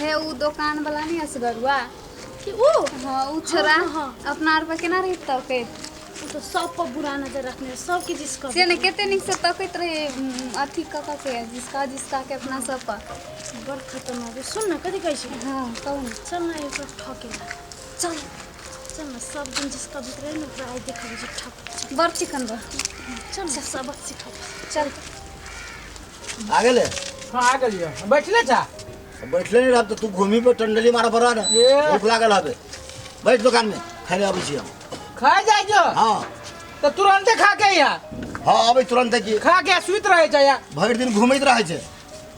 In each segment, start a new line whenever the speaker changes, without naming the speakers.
हे उ दोकान वाला नहीं असगरुआ।
कि ऊ?
हाँ, उ छोरा।
हाँ, हाँ।
अपना आर पर केना रही तकैत?
उ तो सब पर बुरा नजर रखने, सबके जिसका
से ने कते नीक से तकैत रहे, अथी कऽ कऽ के जिसका जिसका के अपना सब पर।
बड़ खतरनाक है। सुन न, कथी कहै छी?
हाँ, कहू ने।
चल न एकर ठकेला।
चल।
चल न, सब दिन जिसका भीतर रहे न ओकरा आइ देखबै जे ठक।
बड़ चिकन बा।
चल न, सबक सिखबै।
चल।
आ गेलै?
हाँ, आ गेलियो। बैठले छा?
बैठले नहीं रहब तऽ तू घूमी पर टंडली मारा पर ने।
ए।
भूख लागल हबे, बैठ दुकान में, खाने अबै छी हम।
खा जाइ जो।
हाँ।
तऽ तुरंते खा के अइहा।
हाँ, अबै तुरंते की।
खा के सुति रहै छै या।
भरि दिन घूमैत रहै छै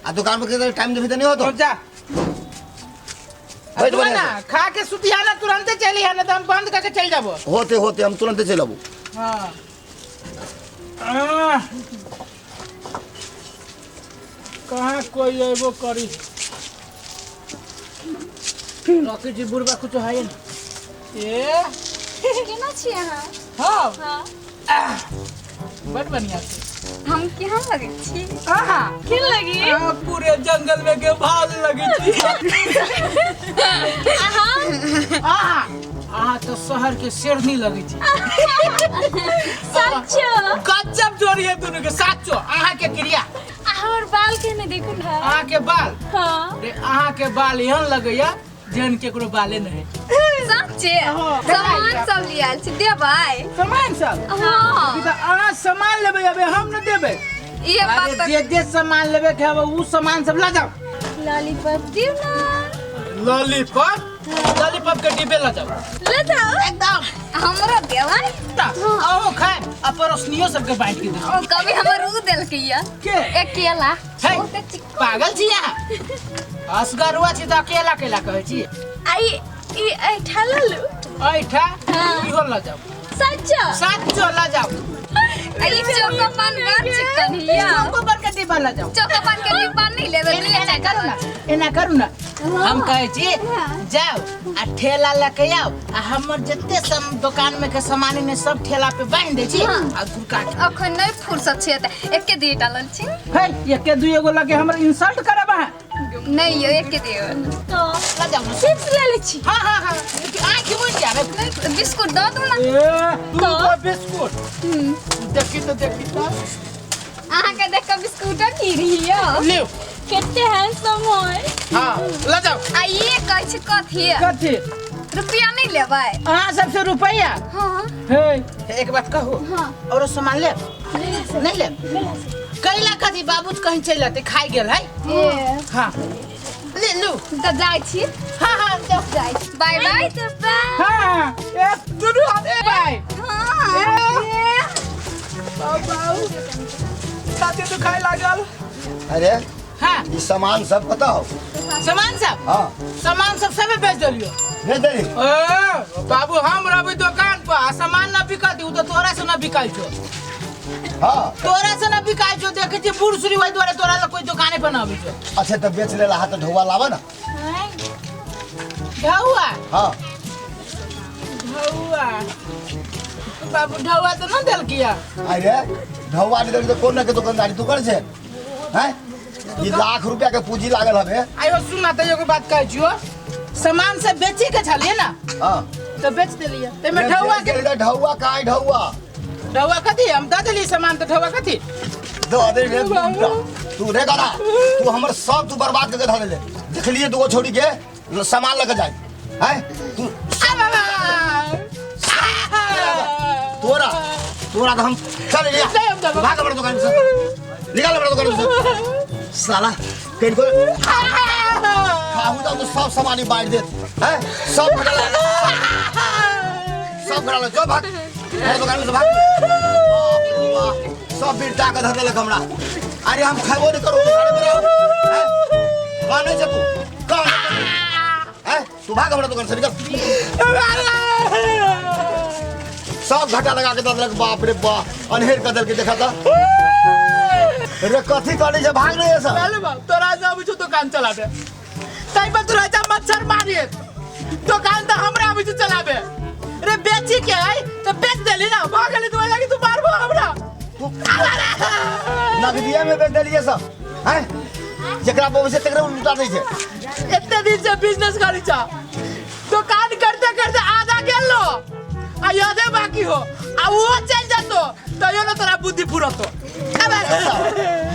आ दुकान पर के टाइम देबही तऽ नहि होतो।
तो जा।
बैठ
तू
बढ़िया
ना
से।
खा के सुतिया ना, तुरंते चली आ ना तऽ हम बंद करके चलि जाबो।
होते होते हम तुरंते चलि अबू।
हाँ। कहाँ कोई अबो करी? रॉकी जी बुढ़बा कुछ है ना ए।
केना छी अहाँ?
हाँ।
हाँ।
बड़ बढ़िया छै।
हम केहन लगै छी?
आहा।
केहन लगी?
आ, पूरे जंगल में के भाल लगे छी।
अहाँ?
आहा, अहाँ तो शहर के शेरनी लगे छी।
सच्चो?
गजब जोड़ी है दोनों के, साचो। अहाँ के क्रिया।
आ हमर बाल केहन देखू ना।
अहाँ के बाल?
हाँ।
रे, अहाँ के बाल एहन लगैया जेहन केकरो बाले नहीं।
सच्चे?
हाँ।
सामान सब लियाल छी, देबै?
सामान सब?
हाँ।
ई तऽ अहाँ सामान लेबै अबे, हम न देबै।
ये बात
अरे
तऽ
जे जे सामान लेबै के हबे उ सामान सब लऽ जाओ।
लॉलीपॉप दियौ ना।
लॉलीपॉप? लॉलीपॉप के डिब्बे लऽ जाओ।
ले जाओ।
एकदम।
हमरो देबै?
अहो खाए आ पड़ोसनियो सबके बांटि के देबै।
ओ कभी हमर उ देलकै या।
के?
एक केला।
है।
ओ तऽ चिक्कू।
पागल छी अहाँ? असगरुआ छी तऽ अकेला केला कहै छी।
आई ई ऐठा लऽ लू।
ऐठा?
हाँ।
इहो लऽ जाओ।
सच्चो?
साचो लऽ जाओ।
आ ई चोकोपान बड़ चिकन हिया।
चोकोबार के डिब्बा लऽ जाओ।
चोकोपान के डिब्बा नहीं लेबै, दुइये
एना
चारि
करू ना, एना करू ना, हम कहै छी जाओ आ ठेला लऽ के आउ आ हमर जते सब दोकान में के सामान ने सब ठेला पे बांधि दै छी आ गुड़का के।
अखन नहीं फुर्सत छै तऽ एके दुइटा लऽ छी।
हे, एके दुइ गो लगे हमर इंसल्ट करब अहाँ?
नहीं यो, एके दुइ गो।
तो
लऽ जाओ ना।
चिप्स ले लै छी।
हाँ हाँ हाँ, आँखि मुनि जाबे।
बिस्कुट दऽ दू ना।
ए, दू गो बिस्कुट। देखी तो, देखी तो।
अहाँ के देख कऽ बिस्कुट गिरी यो।
लियो।
कते हैंडसम है।
हाँ, लऽ जाओ।
आ ये कहै छी कथी?
कथी?
रुपया नहीं लेबै?
अहाँ सबसे रुपया?
हाँ।
हे, एक बात कहू?
हाँ।
औरो सामान लेब? नहीं लेब? कैला कथी बाबू कहीं चलि जेतै, खाइ गेल है।
ए।
हाँ, ले लू।
तऽ जाइ छी।
हाँ हाँ, जाओ।
जाइ छी, बाय बाय।
हाँ, ए दुनू हाथ ए बाय।
हाँ।
ए। बाबू छाती दुखाय लागल।
अरे।
हाँ।
ई सामान सब कतऽ हो?
सामान सब?
हाँ।
सामान सब सबे बेच देलियो।
बेच देली?
ए, बाबू हम रहबै दुकान पर आ सामान न बिकत, उ तऽ तोरा से न बिकाइ छौ।
हाँ।
तोरा से न बिकाइ छौ, देखै छी बूढ़ सुरी ओहि दुआरे तोरा लग कोई दुकाने पर न अबै छौ।
अच्छा तऽ बेच लेला हा तऽ ढौआ लाबऽ ना।
ढौआ?
हाँ।
ढौआ बाबू, ढौआ तऽ न देलकिया।
अरे ढौआ नहीं देलकै तऽ कोन के दुकानदारी तू कर छे? हैं? ई लाख रुपया के पूंजी लागल हबे।
आइयो सुन ना, तऽ एगो बात कहै छियो, सामान सब बेची के छलियै ना?
हाँ।
तऽ बेच देलियै। ताहिमे ढौआ के
ढौआ काहे ढौआ?
ढौआ कथी? हम दऽ देलियै सामान तऽ ढौआ कथी?
दऽ दे रे तू, तू रे गधा, तू हमर सब तू बर्बाद करके धऽ देले। देखलिए दूगो छोड़ी के सामान लऽ के जाए हैं तू। तोरा तोरा तो हम चल लिया। भाग हमरा दुकान से, निकाल हमरा दुकान से साला। कहीं को खाहू जाओ तो सब सामान ही बांट देत हैं, सब घटा ले, सब घटा ले, जो भाग मेरे दुकान से भाग। बाप रे बाप, सब बिरता के धर देलक हमरा। अरे हम खेबो नहीं करू, दुकान पर आओ हैं, कहाँ नहीं छे तू, कहाँ हैं तू, भाग हमरा दुकान से निकल। सब घाटा लगा के दऽ देलक। बाप रे बाप, अनहेर कऽ देलकै। देखा तऽ रे, कथी करै छै, भाग नहीं सब।
चल बाप, तोरा से अबै छौ दुकान चलाबे, ताहि पर तोरा जा मच्छर मारिए। दुकान तऽ हमरा अबै छौ चलाबे रे, बेची के है तऽ बेच देली ना, भऽ गेलै। तू लागी तू मारबो हमरा?
तू नगदिया में बेच देलिए सब हैं? जेकरा पबै छै तकरे लुटा दै छै।
एते दिन से बिजनेस करै छ, दुकान करते करते आधा गेलो आ यादे बाकी हो, आ वो चल जतो तैयो न तोरा बुद्धि फुरतो।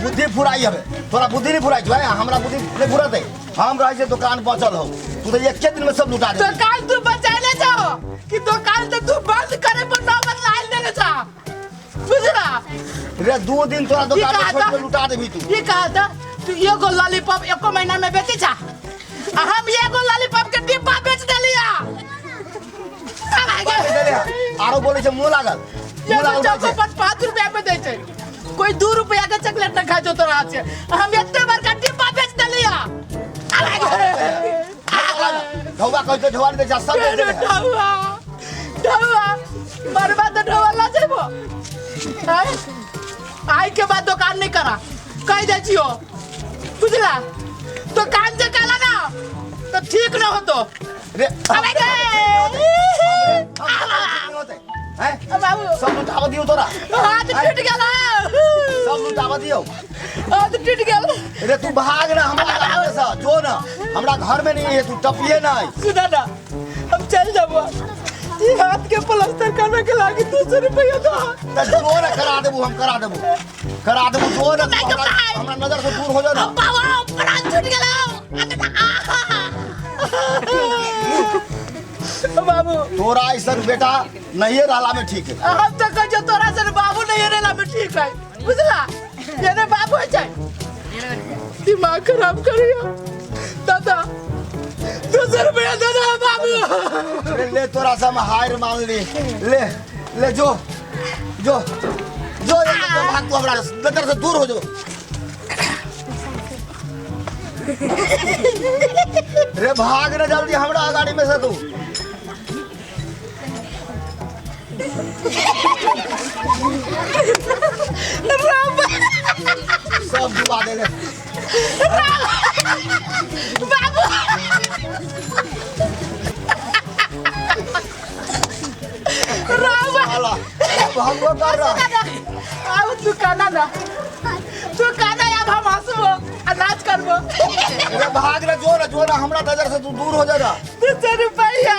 बुद्धि फुराई हवे, तोरा बुद्धि नहीं फुराई छौ, हमरा बुद्धि नहीं फुरतै। हम रहै छै दुकान बचल हो, तू तो एके दिन में सब लुटा दे।
दुकान तू बचैले छौ कि दुकान तो तू बंद करे पर नौबत लाइल देने छा, बुझला?
रे 2 दिन तोरा दुकान में छोड़ के लुटा देबी तू।
ये कहा था तू एगो लॉलीपॉप एको महीना में बेची छा, आ हम एगो लॉलीपॉप के डिब्बा बेच देलिया।
आरो बोले छै मुंह लागल, मुंह लागल
चौको पर 5 रुपया में दै छै, कोई 2 रुपया के चॉकलेट न खाइ छौ तोरा हाथ से, हम एते बड़का डिब्बा बेच देलिया।
ढौवा कहै छै ढौवा दै छै सब बेच देले।
ढौवा ढौवा मरबा तऽ ढौवा ला जेबो। आइ के बाद दुकान नहीं करा कह दै छियो, बुझला? दुकान जे कहला ना तो ठीक न होतो।
रे
अबे रे बाबू
सब लुटावा दियो तोरा,
हाथ टूट गेल,
सब लुटावा दियो,
हाथ टूट गेल।
रे तू भाग ना हमरा घर से, जो ना हमरा घर में नहीं है, तू टपिए नहीं।
सुना ना हम चल जाबो, ई हाथ के प्लास्टर करवे के लागी 200 रुपया दो।
त जो ना करा देबू, हम करा देबू, करा देबू, जो ना हमरा नजर से दूर हो जा ना।
बाबा प्राण छूट गेल बाबू।
तोरा ऐसा बेटा नहीं रहला में ठीक है।
हम तो कह जो तोरा से बाबू नहीं रहला में ठीक है, बुझला? ये बाबू है दिमाग खराब करियो दादा। 200 रुपया दे दे बाबू।
ले तोरा से हम हार मान ली, ले ले जो जो जो भाग तू हमरा नजर से दूर हो जो। रे भाग ना जल्दी हमरा गाड़ी में से तू। सब डुबा देले
बाबू।
हमको कर रहा
अब तू कहना ना, तू कहना अब हम हंसबो आ नाच करबो।
रे भाग ना जो ना जो ना हमरा नजर से तू दूर हो जा।
200 रुपया।